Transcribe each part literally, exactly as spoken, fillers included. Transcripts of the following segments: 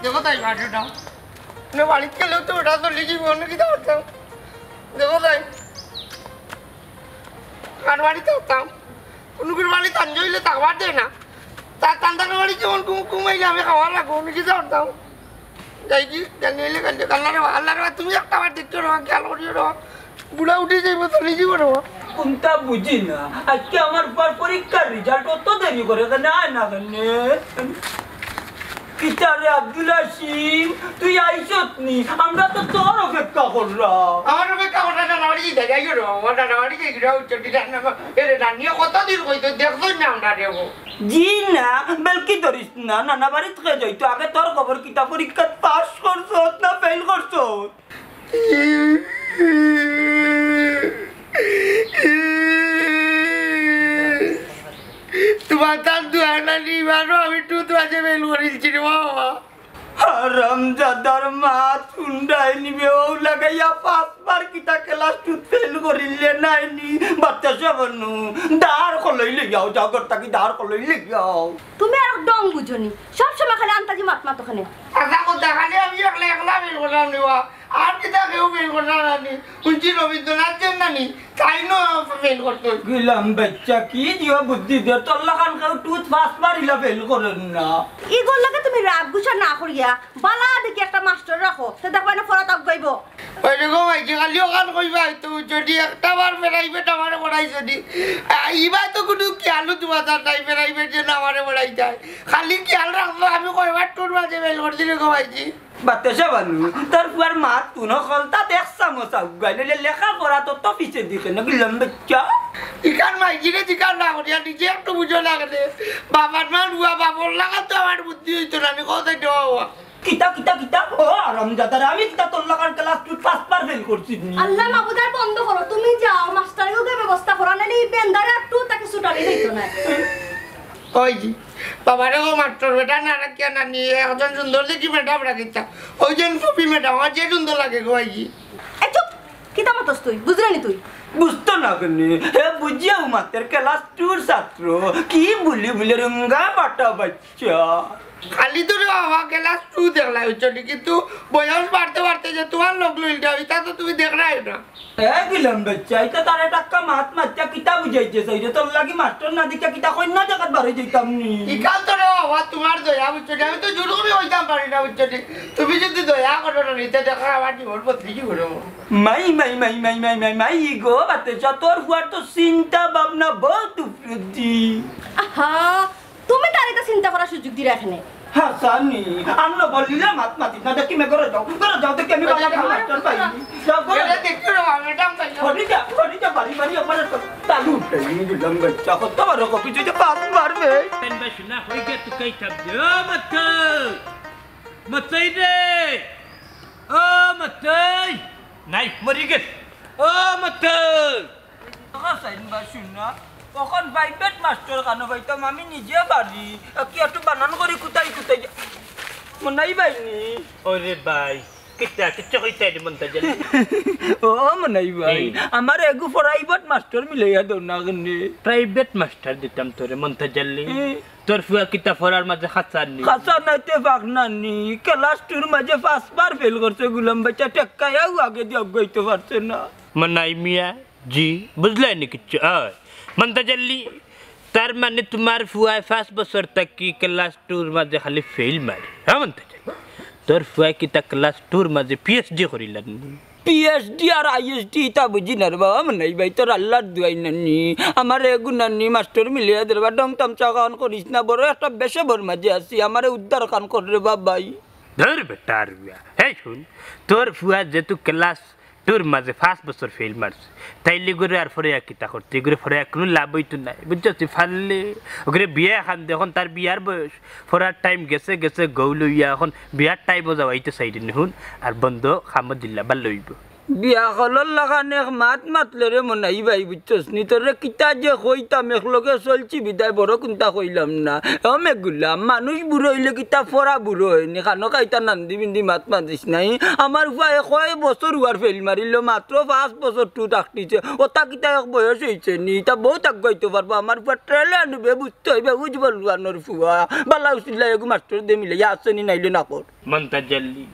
দেখো তাই মাঠে দাও। মানে বাড়িত গেলেও তো ওটা চলে যাবো, অন্য কিতা করতাম। দেখো তাই। আর বাড়িতে হতাম। কোনো কোনো বাড়ি তান জইলে থাকবার দেয় না। তার তান্দার বাড়ি যেমন ঘুম ঘুমাইলে আমি খাওয়া লাগবো, অন্য কিতা করতাম। যাই কি, জানি হইলে কাল, কাল না রে বা, আল্লাহ রে বা, তুমি একটা বার দেখছো রে বা, খেয়াল করিও রে বা। বুড়া উঠি যাইবো, চলে যাবো রে বা। কোনটা বুঝি না, আজকে আমার ফুয়ার পরীক্ষার রেজাল্ট অত দেরি করে কেনে আয় না কেনে? কিতা রে আব্দুল হাসিম, তুই আইছত নি? আমরা তো তোর অপেক্ষা করলাম। আমার অপেক্ষা করলে না, নাড়ি যাই, যাই রে বা, নাড়ি যাই রে, উচ্চ দিকে না, এরে না, নিয়ে কতদিন কইতো, দেখছই না আমরা রে বা। জি না, বেলকি ধরিস না, নানা বাড়িত কে যাইতো, আগে তোর খবর কিতা, পরীক্ষাত পাস করছত না ফেল করছত? তোমার তার দুয়ার না নিবারও আমি টুথ বাজে বেল করিলছি রে বাবা। হারামজাদার মা তুন্ডাই নিবে ও লাগাইয়া পাঁচবার কিতা ক্লাস টুথ ফেল করিলে নাইনি। বাচ্চা সাবানু, দাঁড় কলই লইয়াও, যাও ঘর থাকি দাঁড় কলই লইয়াও। তুমি আর ডং বুঝো নি, সব সময় খালি আন্তাজি মাত মাতো খানে। আচ্ছা, কথা খালি আমি একলা একলা বের করলাম নি বা। আর কিতা কেউ বের করলা না নি? শুনছি রবীন্দ্রনাথ জন না নি? তাই না ফেল করতো। গিলাম বাচ্চা কি জিও বুদ্ধি দে, তোর লাখান কেউ টুথ পাঁচ মারিলা ফেল করেন না। ইগর লগে তুমি রাগ গুসা না করিয়া, বালা দেখি একটা মাস্টার রাখো, তে দেখবা না পড়া তাক গাইব। ওই রকম আইছে, খালি ওখান কইবা হয়তো, যদি একটা বার প্রাইভেট আমারে পড়াই যদি। আ, ইবা তো কোনো খেয়ালও তোমার তার নাই, প্রাইভেট যেন আমারে পড়াই যায়। খালি খেয়াল রাখবো, আমি কয়বার টুর মাঝে বেল করছি রকম আইছি। বাতাসা বানু, তোর ফুয়ার মাত তুন হকল, তাত এক চামচ আগুয়াই, নইলে লেখাপড়া তো তো পিছে দিকে না, গিলাম বাচ্চা। ইখান মাইজিরে জিকার না করিয়া নিজে একটু বুঝো লাগে রে। বাবার মা রুয়া বাবর লাগা তো আমার বুদ্ধি হইতো না, আমি কোথায় দেওয়া হওয়া। কিতা, কিতা, কিতা? ও আরামজাদার, আমি কিতা তোর লাখান ক্লাস টুত পাঁচবার ফেল করছি নি? আল্লাহ মাবুদ, আর বন্ধ করো, তুমি যাও, মাস্টারেও গিয়া ব্যবস্থা করো, নাইলে এই বেন্দারে আর টু তাকে ছুটানি যাইতো না। ওই জি, বাবারে গো মাস্টার, বেটা না রাখিয়া নানি, একজন সুন্দর দেখি ম্যাডাম রাখিতা। ওই জন ফুপি ম্যাডাম, আমার যে সুন্দর লাগে গো, ওই জি। এই চুপ, কিতা মাতস তুই? বুঝরে নি তুই? বুঝতো না কেনে? হে বুঝিয়াও মাতের ক্লাস টুর ছাত্র, কি বুলি বুলি রুঙ্গা বাটা বাচ্চা। খালি তো রে বাবা ক্লাস টু দেখলাই হচ্ছে নি, কিন্তু বয়স বাড়তে বাড়তে যে তোমার লোক লইলটা, এটা তো তুমি দেখলাই না। এ গিলাম বাচ্চা, এটা তার একটা মাত মাতিয়া কিতা বুঝাইতে চাই রে? তোর লাগি মাস্টার না দেখিয়া কিতা কইন্যা জাগাত বাড়ি যাইতাম নি? ইকাল তো রে বাবা তোমার দয়া বুঝছো নি, আমি তো জোর করে হইতাম পারি না বুঝছো নি। তুমি যদি দয়া করো না, নিতে দেখো আমার জীবন বদলি কি করো। মাই, মাই, মাই, মাই, মাই, মাই, মাই, ই গো, বাতে যা, তোর ফুয়ার তো চিন্তা ভাবনা বহুত উপলব্ধি। আহা, তুমি তার এটা চিন্তা করার সুযোগ দিলে এখানে। হাসানি, আমরা বললে মাত মাতিস না, দেখি মে ঘরে যাও, ঘরে যাও, দেখি আমি বাবা খাবার চল পাই। যাও, ঘরে এটা দেখতে হবে, আমি এটা পাই না। ঘরে যা, ঘরে যা, বাড়ি, বাড়ি, আমার তো তালু উঠে, এই দিলাম বাচ্চা, কত বড় কপি, তুই যে পাস মারবে। তেন বেশ না, হয়ে গেছে, তুই কই থাকবি? ও মাথা, মাথাই রে, ও মাথাই, নাই, মরি গেছে, ও মাথাই। ও সাইন বা শুন না, অখন প্রাইভেট মাস্টার কানো পাইতাম, আমি নিজে বাড়ি, কি একটু বানান করি কুতাই কুতাই যা-, মনাই বাইনি। ওরে ভাই, কিতা, কিচ্ছু কইতে রে মন্তাজ আলী। ও মনাই ভাই, এই। আমার এগু প্রাইভেট মাস্টার মিলাইয়া দেও না কেনে? প্রাইভেট মাস্টার দিতাম তোরে মন্তাজ আলী। এই। তোর ফুয়া কিতা পড়ার মাঝে খাসা নি? খাসা নাইতে পাক না নি, ক্লাস টুর মাঝে পাঁচবার ফেল করছে গুলাম বাচ্চা, টেক্কাইয়াও আগে দিয়ে অগ্রইতে পারছে না। মনাই মিয়া, জি, বুঝলাই নি কিচ্ছু? ওই, মন্তাজ আলী, তার মানে তোমার ফুয়ায় পাঁচ বছর থাকি ক্লাস টুর মাঝে খালি ফেল মারে, হ্যাঁ মন্তাজ আলী? তোর ফুয়ায় কিতা ক্লাস টুর মাঝে পিএইচডি করিলার নি? পিএইচডি আর আইএইচডি ইতা বুঝি না রে বাবা, মনাই ভাই, তোর আল্লাহর দুয়াই নানি, আমার এগু নানি, মাস্টার মিলিয়া দের বা, ঢং তামশা খান করিস না, বড় একটা বেশে বর মাঝে আছি, আমারে উদ্ধার খান কর রে বাবাই। ধর বেটার বিয়া, এই শুন, তোর ফুয়া যেহেতু ক্লাস টুর মাঝে পাঁচ বছর ফেল মারছে, তাইলে করে আর পরে আর কিতা করতে, এগুলো পরে আর কোনো লাভ হইতো না, বুঝছো? তুই পারলে ওগুলো বিয়া খান দে, এখন তার বিয়ার বয়স, পড়ার টাইম গেছে গেছে গৌ লইয়া, এখন বিয়ার টাইমও যাওয়াইতে চাই রে হুন, আর বন্ধ খামো দিল্লা বা লইব। বিয়া কলর লাখান এক মাত মাতলে রে মনাই ভাই, বুঝছস নি? তোরে কিতা যে কইতাম, এক লগে চলছি বিদায় বড় কুন্তা কইলাম না। ও মেগুলা, মানুষ বুড়ো অইলে কিতা ফরা বুড়ো অয়নি? খানো খাইতা নান্দি বিন্দি মাত মাতিস নাই। আমার ফুয়ায় কয় বছর উয়ার ফেল মারিল, মাত্র পাঁচ বছর টু টাকটিছে। ওটা কিতা এক বয়স অইছে নি? ইতা বহুত আগুয়াইতো পারবো। আমার ফুয়া ট্রেলে আনবে, বুঝতে অইবে, বুঝবো লুয়ানোর ফুয়া। বালা উচিল্লা এগু মাস্টর দে মিলে, ইয়া আছে নি নাইলে না কর। মন্তাজ আলী,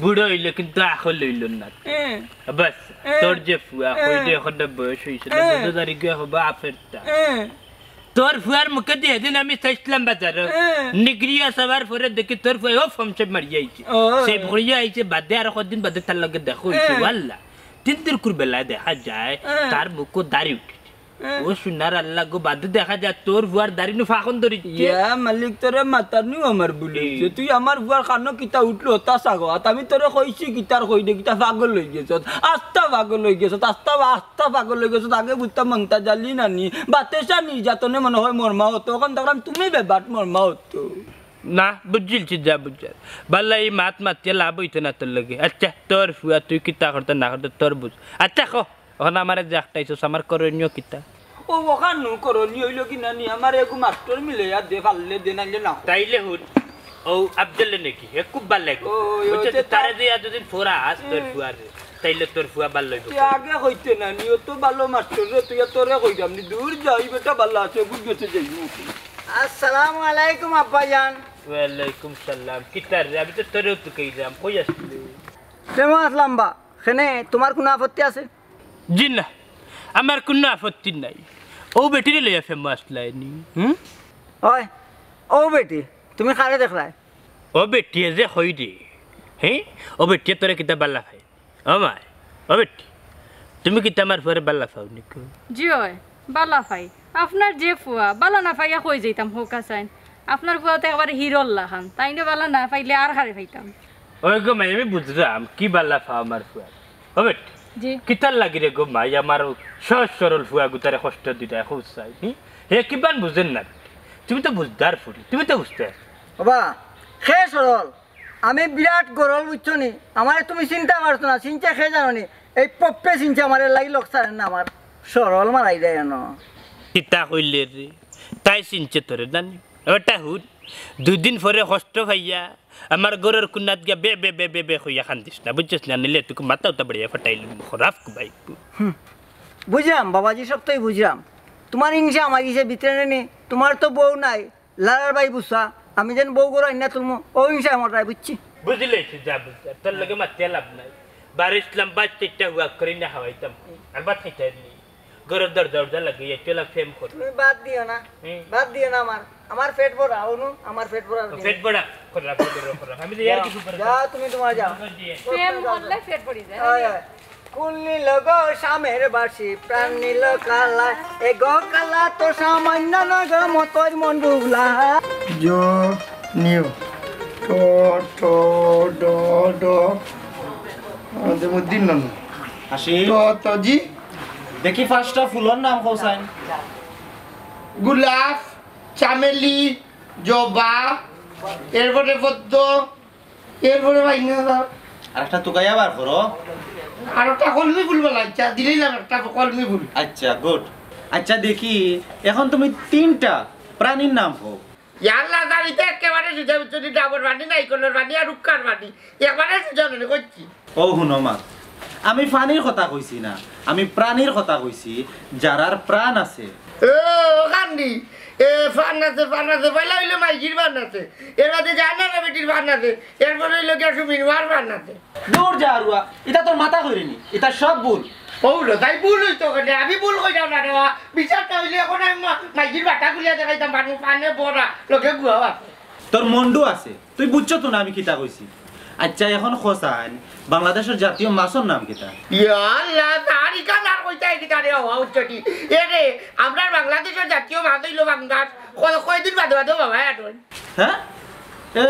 বুড়া অইলো কিন্তু আকল অইলো না। হ্যাঁ। বাস, হ্যাঁ। তোর যে ফুয়া, হ্যাঁ। কইলে এখন না বয়স অইছে না, হ্যাঁ। বুঝো দাঁড়ি গিয়া হবা আফেরটা। হ্যাঁ। তোর ফুয়ার মুখে দিয়ে দিন আমি চাইছিলাম বাজারো। হ্যাঁ। নিগরিয়া সবার পরে দেখি তোর ফুয়া ও ফমসে মারিয়া আইছে। ও। সেই ভরিয়া আইছে বাদে আর কদিন বাদে তার লগে দেখা অইছে, হ্যাঁ। ওয়াল্লা। তিন দিন কুর বেলায় দেখা যায়, হ্যাঁ। তার মুখো দাড়ি উঠে। হ্যাঁ। ও সোনার আল্লাহ গো, বাদে দেখা যায় তোর ফুয়ার দাড়ি নু ফাকন ধরিছে। ইয়া মালিক, তোরে মাতার নিউ আমার ভুল অইছে। এই। তুই আমার ফুয়ার কানো কিতা উঠলো, তা সাগো। আর আমি তোরে কইছি কিতার কই দে, কিতা পাগল অই গেছত। আস্তা পাগল অই গেছত, আস্তা, আস্তা পাগল অই গেছত। আগে বুঝতাম মন্তাজ আলী নানি, বাতেশা নির্যাতনে মনে হয় মরমা হতো। অখন দেখলাম তুমি বেবাট মরমা হতো। না, বুঝিলছি যা বুঝার। বাল্লা, এই মাত মাতিয়া লাভ অইতো না তোর লগে। আচ্ছা, তোর ফুয়া, তুই কিতা করতে না করতে তোর বুঝ। আচ্ছা, ক, অখন আমারে যে আটকাইছস, আমার করণীয় কিতা? ও, অখান নু করণীয় অইলো কি নানি, আমার এগু মাস্টর মিলে আর দে, পারলে দে, নাইলে না। তাইলে হুন, ও আফজলে নাকি, হে খুব ভালা লাগে। ও, ওই বুঝছস, ওইটা তো তারে দিয়া দুদিন ফোরা আস তোর হুম। ফুয়ারে, তাইলে তোর ফুয়া ভালা অইবো। তুই আগে কইতে নানি, ও তো ভালা মাস্টর রে, তুই আর তোরে কইতাম নি, দূর যা, ই বেটা ভালা আছে, বুঝ গেছে যাই মুখ। আসসালামু আলাইকুম আব্বাজান। ওয়ালাইকুম সালাম। কিতা রে, আমি তো তোরেও তো কইলাম, কই আসলি? কেমন আসলাম বা? কেনে, তোমার কুনু আপত্তি আছে? জি না, আমার কুনু আপত্তি নাই। ও বেটিরে লইয়া ফেমো আসলায়নি, হুম? ওই, ও বেটি, তুমি কারে দেখলায়? ও বেটিয়ে যে কই রে, হে? ও বেটিয়ে তোরে কিতা বালা পায়? ও মাই, ও বেটি, তুমি কিতা আমার ফুয়ারে বালা পাও নি কো? জি অয়, বালা পাই। আপনার যে ফুয়া, বালা না পাইয়া কই যাইতাম, হোক আসাইন। আপনার ফুয়া তো একবারে হিরোর লাখান, তাইনরে বালা না পাইলে আর কারে পাইতাম? ওই গো মাই, আমি বুঝরাম, কি বালা পাও আমার ফুয়ারে। ও বেটি, জি। কিতার লাগি রে গো মাই, আমার সহজ সরল ফুয়া গুতারে কষ্ট দিতায়, খুব চাই, হুম? হে কিবান বুঝের না। তুমি তো বুঝদার ফুরি, তুমি তো বুঝতে পারো। বাবা, কে সরল? আমি বিরাট গরল, বুঝছো নি? আমারে তুমি চিনতা পারছো না, চিনতে কে জানো নি? এই পপ্পে চিনছে আমারে, লাগি লোক ছাড়েন না আমার। সরল মারাই দেয় না। কিতা কইলে রে? তাই চিনছে তোরে জানি? ওটা হুন, দুদিন পরে কষ্ট পাইয়া আমার ঘরর কুনাত গিয়া বে বে বে বে বে কইয়া কান্দিস না, বুঝছস না? নিলে তুই মাথা উতা বাড়িয়া ফাটাইলি, খরাপ বাইক। হুম, বুঝলাম বাবাজি, সব তো বুঝলাম। তোমার হিংসা আমার কিসে ভিতরে নেই, তোমার তো বউ নাই, লালার ভাই বুঝছা, আমি যেন বউ ঘরো আইনা তুলমু, ও হিংসা আমার তাই বুঝছি। বুঝিলে যা বুঝা, তোর লগে মাতিয়া লাভ নাই। বাড়ি ইসলাম বাদ চাইটা হুয়া করি না হাওয়াইতাম, আর বাদ খাইতে নি। ঘরর দরজা উরজা লাগিয়ে চলা প্রেম কর। তুমি বাদ দিও না, হুম। বাদ দিও না আমার, আমার পেট ভরা, অনু, আমার পেট ভরা। পেট ভরা, খোলা, খোলা, খোলা। আমি তো আর কিছু করে যাও, তুমি তোমার যাও। প্রেম করলে পেট ভরি যায়। হয়, হয়। কুল নিল গো শ্যামের বাঁশি, প্রাণ নিল কালা, এ গো কালা তো সামান্য না গো মতর মন ডুবলা। জ, নিউ, ট, ট, ড, ড, আমাদের মধ্যে নন। হাসি। ত, ত, জি। দেখি পাঁচটা ফুলর নাম কও চাইন। গোলাপ, চামেলি, জবা, এরপরে পদ্ম, এরপরে ভাই না স্যার। আর একটা তুকাইয়া বার করো। আর একটা কলমি ফুল বলা, আচ্ছা, দিলেই না একটা কলমি ফুল। আচ্ছা, গুড। আচ্ছা, দেখি, এখন তুমি তিনটা প্রাণীর নাম কও। ইয়াল্লা, জানি তো একেবারে সুজা বুঝছো নি, ডাবর পানি, নাইকলর পানি আর উক্কার পানি। একবারে সুজা মনে করছি। ও হুনো মা, আমি পানির কথা কইছি না, আমি প্রাণীর কথা কইছি, যারার প্রাণ আছে। ও, ওখান দি। এ, ফান আছে, ফান আছে, পয়লা অইলো মাইজির ফান আছে। এর বাদে যায় না, না বেটির ফান আছে। এরপরে অইলো গিয়া সুমিনুয়ার ফান আছে। দূর যা রুয়া, ইতা তোর মাথা কইরে নি, ইতা সব ভুল। ও লো, তাই ভুল অইতো কেনে? আমি ভুল কইরাম না রে বা। বিচারটা অইলে এখন আমি মা-, মাইজির বাটা খুলিয়া দেখাইতাম, মানুষ ফানে বড়া, লোকে গুয়াও আছে। তোর মন্ডু আছে, তুই বুঝছো তো না আমি কিতা কইছি? আচ্ছা, এখন কও চাইন, বাংলাদেশর জাতীয় মাছর নাম কিতা? ইয়া আল্লাহ, তার ইখান আর কইতায় কিতা রে, হওয়া উচ্চটি। এ রে, আমরার বাংলাদেশর জাতীয় মাছ অইলো পাঙ্গাস। ক-, কয়দিন বাদে বাদে বাবা এখন। হ্যাঁ? এ,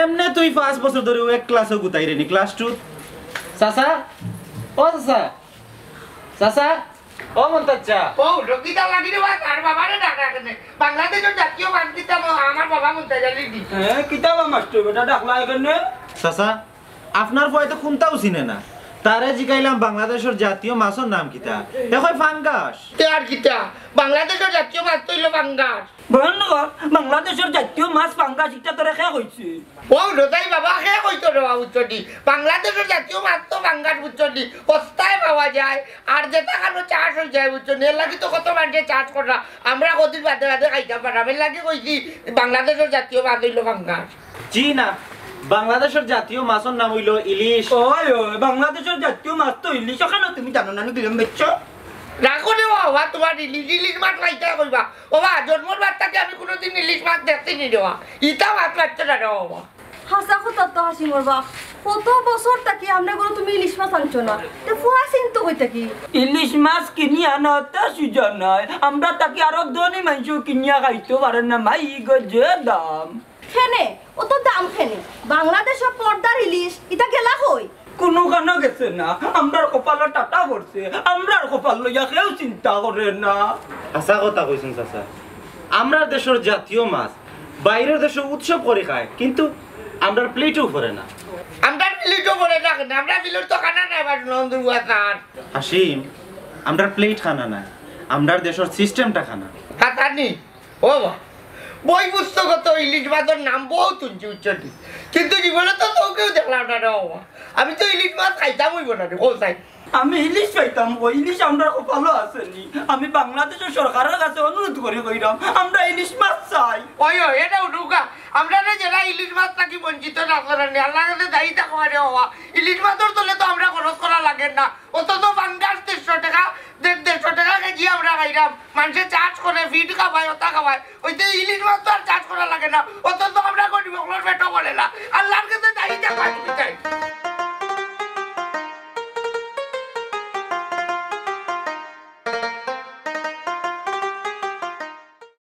এমনে তুই পাঁচ বছর ধরি এক ক্লাসও গুতাইরে নি, ক্লাস টু। চাচা, ও চাচা, চাচা, ও মন্তাজ চা। ও, রকিতা লাগি রে বা, তার বাবারে ডাকা কেনে? বাংলাদেশর জাতীয় মাছ কিতা বা, আমার বাবা মন্তাজ আলী দি। হ্যাঁ, কিতা বা মাস্টর বেটা ডাকলা এখানে? চাচা, আপনার ফুয়ায় তো কুন্তাও চিনে না। তারে জিকাইলাম বাংলাদেশর জাতীয় মাছর নাম কিতা? হে কয় পাঙ্গাস। তে আর কিতা? বাংলাদেশর জাতীয় মাছ তো অইলো পাঙ্গাস। বন্ধু, বাংলাদেশর জাতীয় মাছ পাঙ্গাস, ইটা তোরে কে কইছে? ও রোজাই বাবা, কে কইতো রে বাবা, বুঝছো নি? বাংলাদেশর জাতীয় মাছ তো পাঙ্গাস, বুঝছো নি? সস্তায় পাওয়া যায়, আর যেটা খানো চাষ অই যায়, বুঝছো নি? এর লাগি তো কত মানষে চাষ করা, আমরা কদিন বাদে বাদে খাইতাম পারাম। এর লাগি কইছি বাংলাদেশর জাতীয় মাছ অইলো পাঙ্গাস। জি না, বাংলাদেশর জাতীয় মাছর নাম অইলো ইলিশ। ওই, ওই, বাংলাদেশর জাতীয় মাছ তো ইলিশ, ওখানে তুমি জানো না, নি দিলাম বেচছো? রাখো রে বাবা, তুমার ইলিশ, ইলিশ মাছ খাইতায় কইবা। বাবা, জন্মর বাদ থাকি আমি কুনুদিন ইলিশ মাছ দেখছি নি রে বাবা। ইতা মাছ মারছো না রে বাবা। হাছা কথা তো হাসিমর বাপ, কত বছর থাকি আমরার ঘরো তুমি ইলিশ মাছ আনছো না, তে ফুয়া চিনতো কই থাকি? ইলিশ মাছ কিনি আনা অত সুজা নায়, আমরার থাকি আরো ধনী মানষেও কিনিয়া খাইতো পারে না, মাই গো যে দাম। কেনে, অত দাম কেনে? বাংলাদেশর পর্দার ইলিশ, ইতা গেলা কই? কুনুখানো গেছে না, আমরার কপালো টাটা পড়ছে, আমরার কপাল লইয়া কেউ চিন্তা করে না। হাছা কথা কইছইন চাচা, আমরার দেশর জাতীয় মাছ বাইরর দেশো উৎসব করি খায়, কিন্তু আমরার প্লেটেও পড়ে না। আমরার প্লেটেও পড়ে না কেনে? আমরার প্লেট তো খানা নায়, বাস নন্দুয়া খান। হাসিম, আমরার প্লেট খানা নায়, আমরার দেশর সিস্টেমটা খানা। হাতানি, ও বা, বই পুস্তকো তো ইলিশ মাছর নাম বউত হুনছি, বুঝছো নি? কিন্তু জীবনে তো চউখেও দেখলাম না রে বাবা। আমি তো ইলিশ মাছ খাইতাম অইবো না রে, কও চাই। আমি ইলিশ পাইতাম কই? ইলিশ আমরার কপালো আছে নি। আমি বাংলাদেশর সরকারর কাছে অনুরোধ করি কইরাম, আমরা ইলিশ মাছ চাই। ওই, ওই, এটা উঠুকা। আমরারে যেরা ইলিশ মাছ থাকি বঞ্চিত রাখছইন নি, আল্লার কাছে দায়ী থাকো রে বাবা। ইলিশ মাছর তলে তো আমরার খরচ করা লাগে না। অত তো পাঙ্গাস দেড়শো টেকা, দেড়, দেড়শো টেকা কেজি আমরা খাইরাম। মানষে চাষ করে, ফিড খাওয়ায়, অতা খাওয়ায়। অইতে ইলিশ মাছ তো আর চাষ করা লাগে না। অত তো আমরা গরিব অকলর পেটো ভরে না। আল্লার কাছে দায়ী থাকো তুমি তাই।